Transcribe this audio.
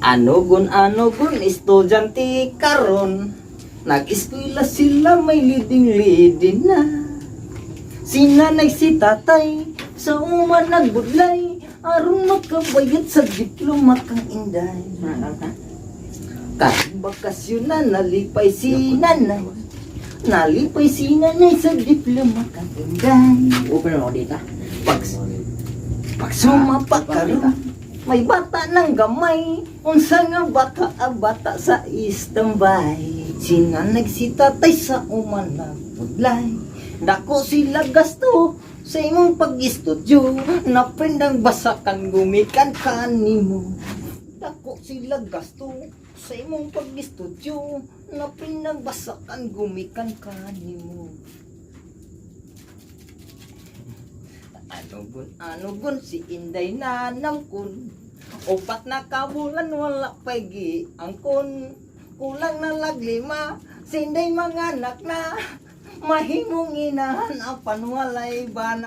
Anugon, anugon, estudyante karon. Nag-eskwela sila, may leading-leading na. Si nanay, si tatay, sa uma nagbudlay, aron makabayad sa diploma kang Inday. Kahit bakasyon na, nalipay si nanay. Nalipay si nanay sa diploma kang Inday. Open mo dito. Pag sumapa karon, may bata ng gamay. Unsa nga bata, ah, bata sa istambay. Sinanag si tatay sa uman nagpudlay. Dako sila gasto sa imong pag-istudyo. Naprindang basakan gumikan kanimo. Dako sila gasto sa imong pag-istudyo. Naprindang basakan gumikan kanimo. Anugon, anugon, si Inday na namkon. 4 na kabulan wala pa'y giangkon. Kulang na laglima, si Inday mga anak na. Mahimong inahan apan walay bana.